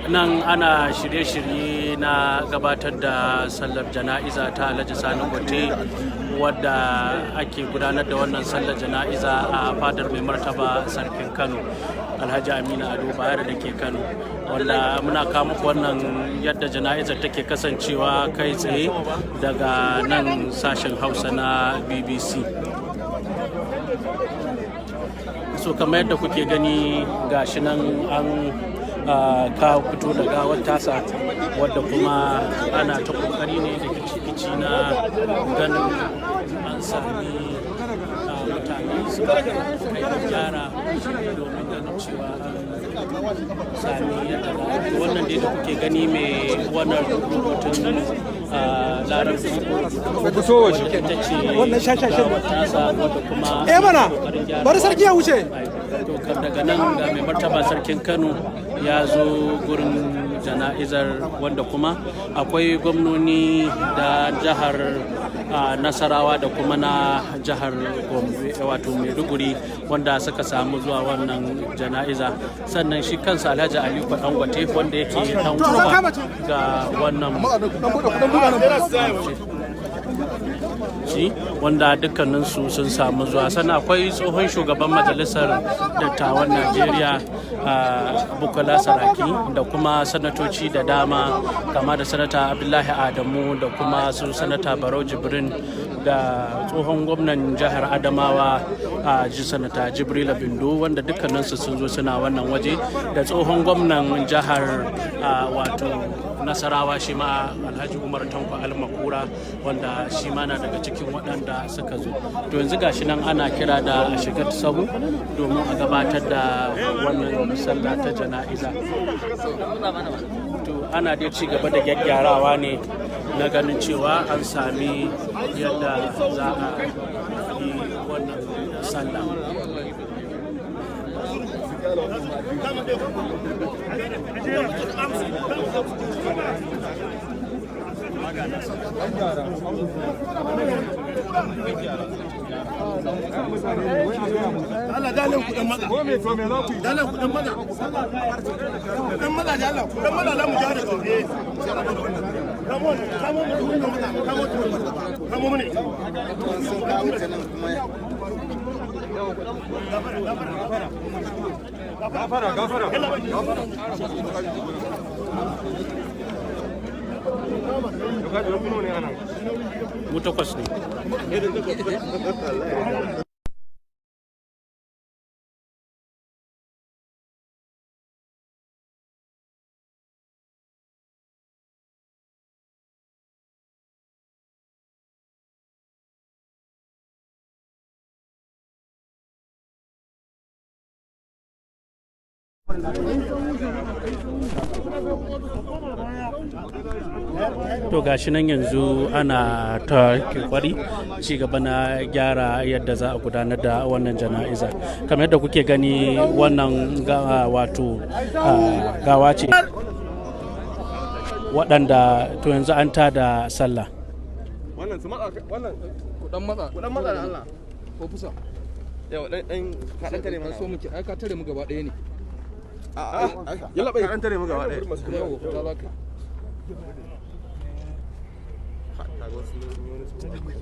Nan ana shirye-shirye na gabatar da sallar jana'iza ta Alhaji Sani Gwate, wadda ake gudanar da wannan sallar jana'iza a fadar mai martaba Sarkin Kano, Alhaji Aminu Ado Bayero, da ke Kano, wanda muna kawo muku wannan yadda jana'izar take kasancewa kai tsaye daga nan sashen Hausa na BBC. So kamar yadda kuke gani, gashi nan an ka fito da gawar tasa, wadda kuma ana ta kokari ne da kici na ganin an sami mutane suka kai gyara domin ganin cewa an sami yadda za a yi. Wannan dai da kuke gani, mai wannan rubutun Larabci, ita ce Wannan shashashan. gawar tasa, wadda kuma Eh mana, kokarin gyara. Bari sarki ya wuce. To, daga nan ga mai martaba Sarkin Kano ya zo gurin jana'izar, wanda kuma akwai gwamnoni da jihar Nasarawa da kuma na jihar Gombe, wato Maiduguri, wanda suka samu zuwa wannan jana'iza. Sannan shi kansa Alhaji Aliko Dangote, wanda yake dan uwa ga wannan shi, wanda dukkaninsu sun samu zuwa. Sannan akwai tsohon shugaban Majalisar Dattawan Najeriya, Bukola Saraki, da kuma sanatoci da dama, kama da Sanata Abdullahi Adamu da kuma su Sanata Barau Jibrin da tsohon gwamnan jihar Adamawa, a ji Sanata Jibrila Bindo, wanda dukkaninsu sun zo suna wannan waje, da tsohon gwamnan jihar wato Nasarawa, shi ma Alhaji Umar Tanko Almakura, wanda shi ma na daga cikin waɗanda suka zo. To, yanzu gashi nan ana kira da a shiga sahu domin a gabatar da wannan sallah ta jana'iza. To, ana dai ci gaba da gyaggyarawa ne na ganin cewa an sami yadda za a yi wannan sallah. Allah, dalin ku dan maza. Dalin ku dan maza. Dan maza da Allah, ku dan maza za mu ja da ku. Kamo, kamo mu, kamo, kamo mu ne. Sun kawo ta nan kuma. Gafara, gafara. Mu takwas ne. To, gashi nan yanzu ana ta kwari ci gaba na gyara yadda za a gudanar da wannan jana'iza. Kamar yadda kuke gani, wannan wato gawa ce waɗanda, to, yanzu an tada sallah. Wannan su matsa, wannan. Ku dan matsa. Ku dan matsa da Allah. Ko fusa. Yau dan dan ka dan tare mana. So muke ai ka tare mu gaba ɗaya ne. A yalla bai, ka dan tare mu gaba ɗaya. Yau fita za ka. Kaga wasu wani.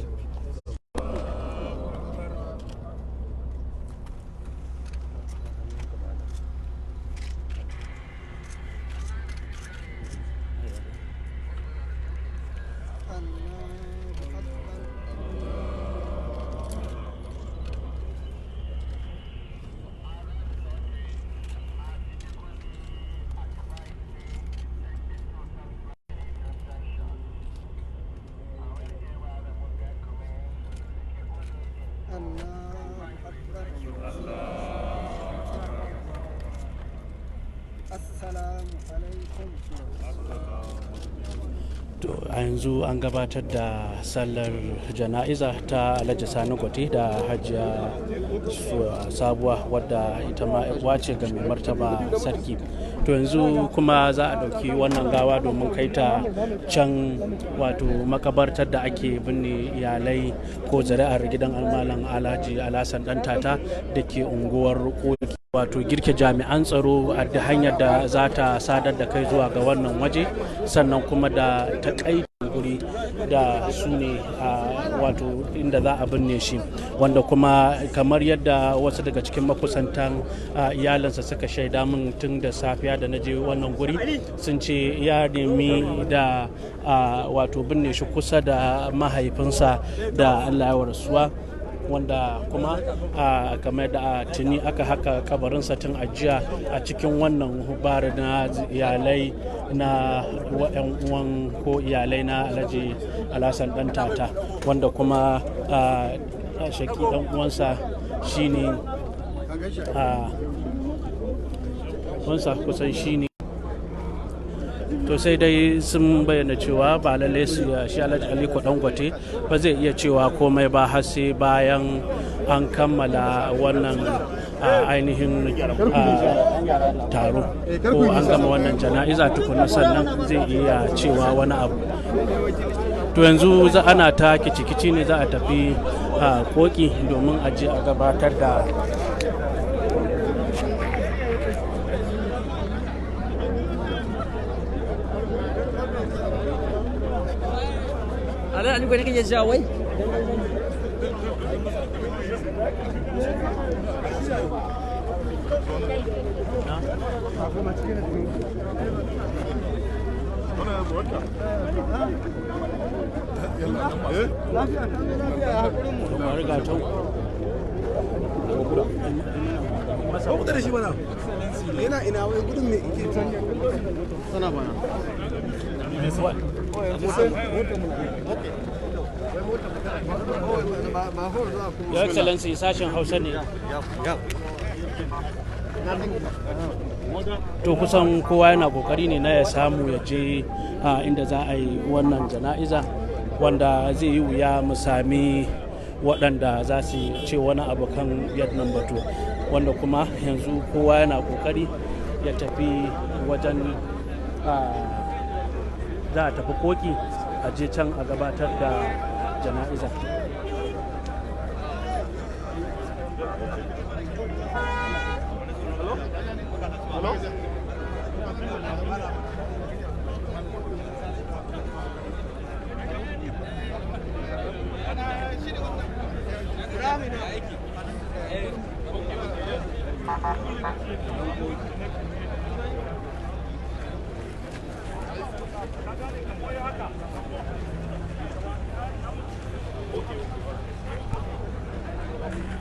Assalamu alaikum. To, a yanzu an gabatar da sallar jana'iza ta Alhaji Sani Gwate da Hajiya Sabuwa, wadda ita ma uwa ce ga mai martaba Sarki. To, yanzu kuma za a ɗauki wannan gawa domin kai ta can, wato makabartar da ake binne iyalai ko zuri'ar gidan Almalan Alhaji Alhassan Dan Tata da ke unguwar Koki. Wato girke jami'an tsaro a da hanyar da za ta sadar da kai zuwa ga wannan waje, sannan kuma da takaitan guri da su ne a wato inda za a binne shi, wanda kuma kamar yadda wasu daga cikin makusantan iyalinsa suka shaida min tun da safiya da na je wannan guri, sun ce ya nemi da wato binne shi kusa da mahaifinsa da Allah ya rasuwa, wanda kuma a kamar da tuni aka haka kabarinsa tun ajiya a cikin wannan hubbari na iyalai na yan uwan ko iyalai na Alhaji Alhassan Dan Tata, wanda kuma a shaki dan uwansa shine a wansa kusan shine. To, sai dai sun bayyana cewa ba lalle su shi Alhaji Aliko Dangote ba zai iya cewa komai ba har sai bayan an kammala wannan ainihin taro ko an gama wannan jana'iza tukuna, sannan zai iya cewa wani abu. To, yanzu za ana ta kici-kici ne, za a tafi koki domin a je a gabatar da Alhaji Aliko ne kake cewa wai? Bari ga tau. Ba da shi mana. Yana ina wai gudun me ke sana bana. Your Excellency, sashen Hausa ne. To, kusan kowa yana kokari ne na ya samu ya je inda za a yi wannan jana'iza, wanda zai yi wuya mu sami waɗanda za su ce wani abu kan yadda batu, wanda kuma yanzu kowa yana kokari ya tafi wajen za a tafi koki a je can a gabatar da jana'iza.